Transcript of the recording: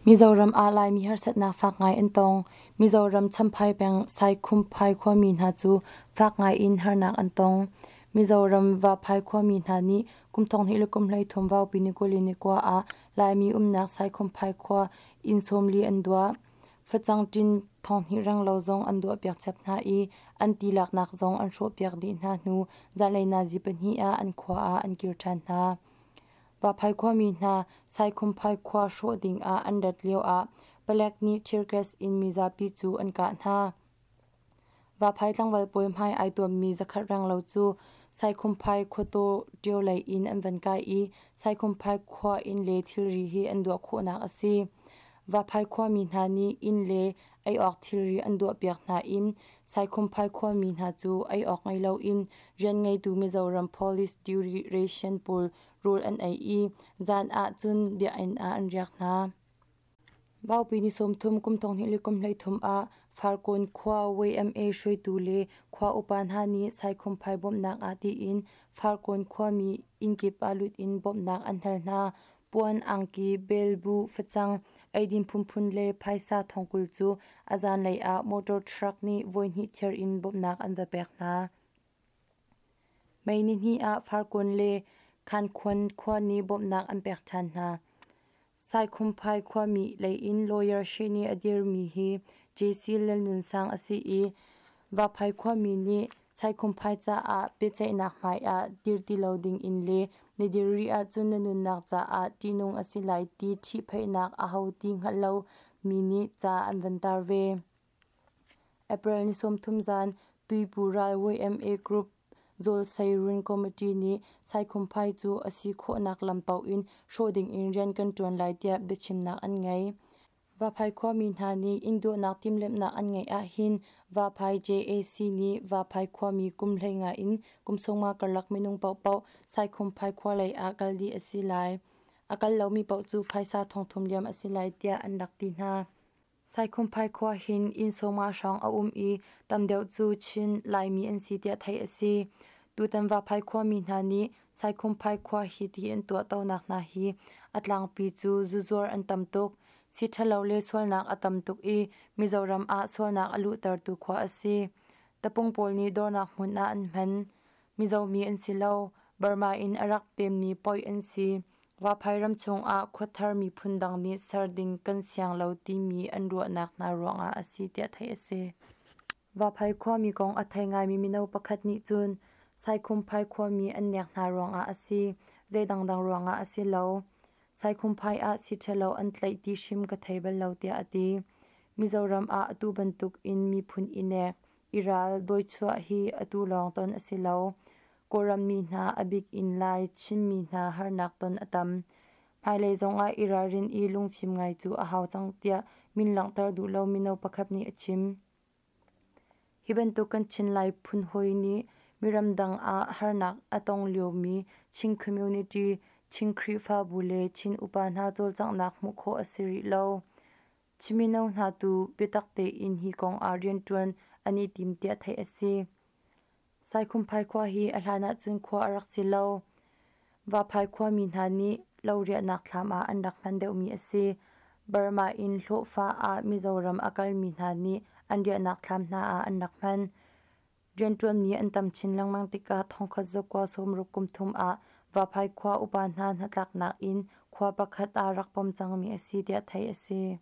Mizoram ah Laimi harsatnak fak ngai an tong. Mizoram Champhai peng Saikhumphai khuami hna cu fak ngai in harnak an tong. Mizoram Vaphai khuami hna nih kum 2023 Vaupi ni 24 ah Laimi umnak Saikhumphai khua inn 40 an duah. Facang ṭin 2000 renglo zong an duahpiak chap hna i an ti laknak zong an hrawhpiak dih hna hnu zanlei nazi 2 ah an khua ah an kir ṭhan hna. Vaphai khuami hna Saikhumphai khua hrawh dingah an rat lioah palek nih tear gas in mizapi cu an kah hna. Vaphai tlangval pawl hmai ai tuammi zakhat renglo cu Saikhumphai khuataw ṭio lei in an van kai i Saikhumphai khua inn le thilri hi an duah khawhnak a si. Vaphai khuami hna nih inn le ei awk thilri an duahpiak hna i Saikhumphai khuami hna cu ei awk ngei loin rian ngeitu Mizoram Police Duty Ration pawl rawl an ei i zan ah cun biakinn ah an riak hna. Vaupi ni 30 kum 2023 ah Farkawn khua YMA hruaitu le khua upa hna nih Saikhumphai bawmhnak ah tiin Farkawn khuami innkip ah lut in bawmhnak an hal hna. Puan, angki, belbu, facang, eidin phunphun le phaisa thongkul cu a zaanlei ah motor truck nih voihnih thiar in bawmhnak an va pek hna. May nihnih ah Farkawn le Khankhuan khua nih bawmhnak an pek ṭhan hna. Saikhumphai khuami lei in lawyer She nih a dirmi hi JC Lalnunsang a si i Vaphai khuami nih Saikhumphai caah biaceihnak hmaiah dir ti lo dingin le na dir rih ahcun na nunnak caah ṭihnung a si lai ti ṭhihphaihnak aho ti hngalh lomi nih ca an van tar ve. April ni 30 zan Tuipu ral YMA Group Zawlseirun Committee nih Saikhumphai cu a si khawhnak lam paoh in hrawh dingin rian kan ṭuan lai tiah biachimnak an ngei. Vaphai khuami hna nih inn dawhnak timhlamhnak an ngeih ahhin Vaphai JAC nih Vaphai khuami kum 15 in kum 50 karlak minung paohpaoh Saikhumphai khua lei ah kal dih a si lai. A kal lomi paoh cu phaisa thongthum liam a si lai tiah an rak ti hna. Saikhumphai khua hin inn sawma hrawng a um i tam deuh cu Chin Laimi an si tiah theih a si. Tutan Vaphai khuami hna nih Saikhumphai khua hi ti an tuahtonak hna hi a tlangpi cu zuzuar an tam tuk. Si ṭhalo le sualnak a tam tuk i Mizoram ah sualnak a luhtertu khua a si. Tapung pawl nih dawrnak hmun ah an hman. Mizomi an si lo. Burma in a rak pemmi poi an si. Vaphai ram chungah khuathar miphun dang nih ser ding kan siang lo timi an ruahnak hna ruangah a si tiah theih a si. Vaphai khuami kong a thei ngaimi mino pakhat nih cun Saikhumphai khuami an nek hna ruangah a si, zei dangdang ruangah a si lo. Saikhumphai ah siṭhalo an tlaih ti hrim ka thei bal lo tiah a ti. Mizoram ah atu bantuk in miphun i nek, i ral dawichuah hi atu lawng ton a si lo. Kawlram mi hna a bik in Lai Chinmi hna harnak ton a tam. Hmailei zongah i ralrin i lungfim ngai cu a hau cang tiah min langhter duh lo mino pakhat nih a chim. Hi bantuk kan Chin Lai phun hawi nih miramdang ah harnak a tong liomi Chin community, Chin Khrihfabu le Chin upa hna cawlcanghnak hmuh khawh a si rih lo. Chin mino hna tu biatak tein hi kong ah rianṭuan an i tim tiah theih a si. Saikhumphai khua hi a hlan ahcun khua a rak si lo. Vaphai khuami hna nih lo riahnak thlam ah an rak hman deuhmi a si. Burma in hlawhfa ah Mizoram a kalmi hna nih an riahnak thlam hna ah an rak hman. Rianṭuanmi an tam chin lengmang tikah thongkhat zakua 60 kum thum ah Vaphai khua upa hna hnatlaknak in khua pakhat ah rak pom cangmi a si tiah theih a si.